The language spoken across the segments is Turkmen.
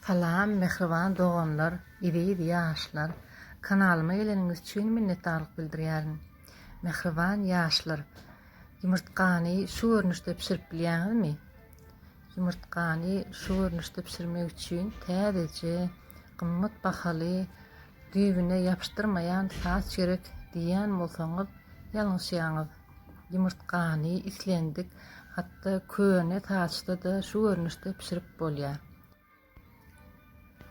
Salam mähriban doganlar, eziz ýaşlar! Kanalyma geleniňiz üçin minnetdarlyk bildirýärin. Mähriban ýaşlar, ýumurtgany şu görnüşde bişirip bilýäňizmi? Ýumurtgany şu görnüşde bişirmek üçin täzeje, gymmat bahaly, düýbüne ýapyşdyrmaýan saç gerek diýýän bolsaňyz, ýalňyşýaňyz. Ýumurtgany islendik, hatda köne saçda-da şu görnüşde bişirip bolýar.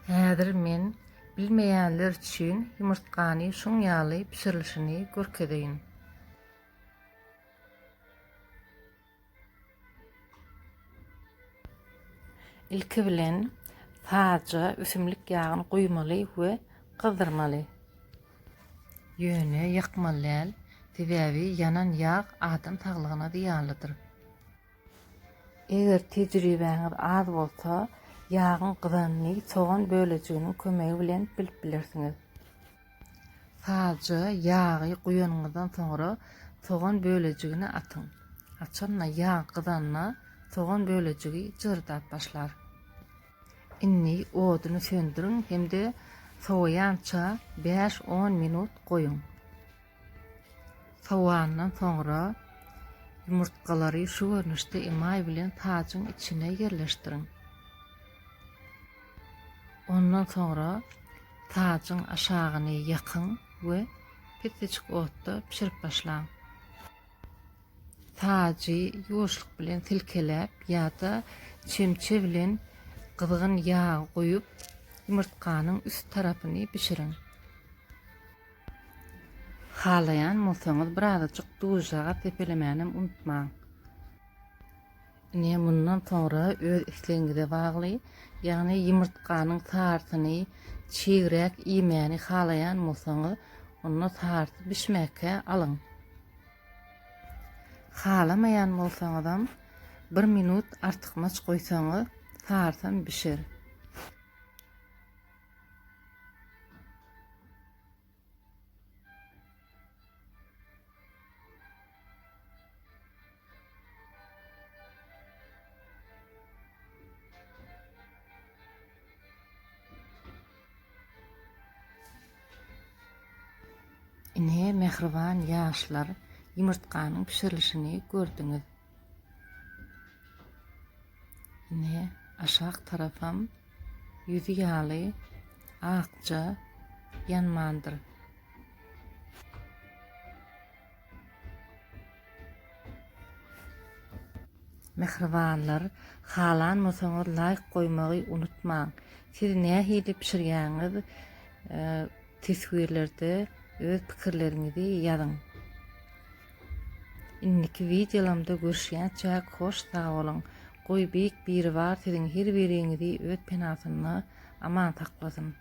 Häzir men bilmeýänler üçin ýumurtgany şuň ýaly bişirilişini görkezeýin. Ilki bilen saja ösümlik ýagyny guýmaly we gyzdyrmaly. Ýöne ýakmaly däl, sebäbi ýanan ýag adam saglygyna zyýanlydyr. Eger tejribäňiz az bolsa, ýagyň gyzanyny sogan bölejiginiň kömegi bilen bilip bilersiňiz. Saja ýagy guýanyňyzdan soňra sogan bölejigini atyň. Haçanda ýag gyzanda sogan bölejigi jyzyrdap başlar. Indi oduny söndüriň hem-de sowaýança bäş-on minut goýuň. Sowandan soňra ýumurtgalary şu görnüşde emaý bilen sajyň içine ýerleşdiriň. Ondan soňra sajyň aşagyny ýakyň we pessejik otda bişirip başlaň. Sajy ýuwaşlyk bilen silkeläp ýa-da çemçe bilen gyzgyn ýag guýup, ýumurtganyň üst tarapyny bişiriň. Halaýan bolsaňyz birazajyk duzjagaz sepelemänem unutmaň. Ine mundan soňra öz islegiňize bagly, ýagny ýumurtganyň sarysyny çigräk iýmäni halaýan bolsaňyz, onda sarysy bişmäkä alyň. Halamaýan bolsaňyzam bir minut artykmaç goýsaňyz sarysam bişer. Ine, mähriban ýaşlar, ýumurtganyň bişirilişini gördüňiz. Ine, aşak tarapam ýüzi ýaly akja ýanmandyr. Mähribanlar, halan bolsaňyz laýk goýmagy unutmaň. Siz nähili bişirýäňiz teswirlerde öz pikirleriňizi ýazyň. Indiki wideolamda görüşýänçäk hoş sag boluň. Goý Beýik Biribar siziň her biriňizi öz penasynda aman saklasyn.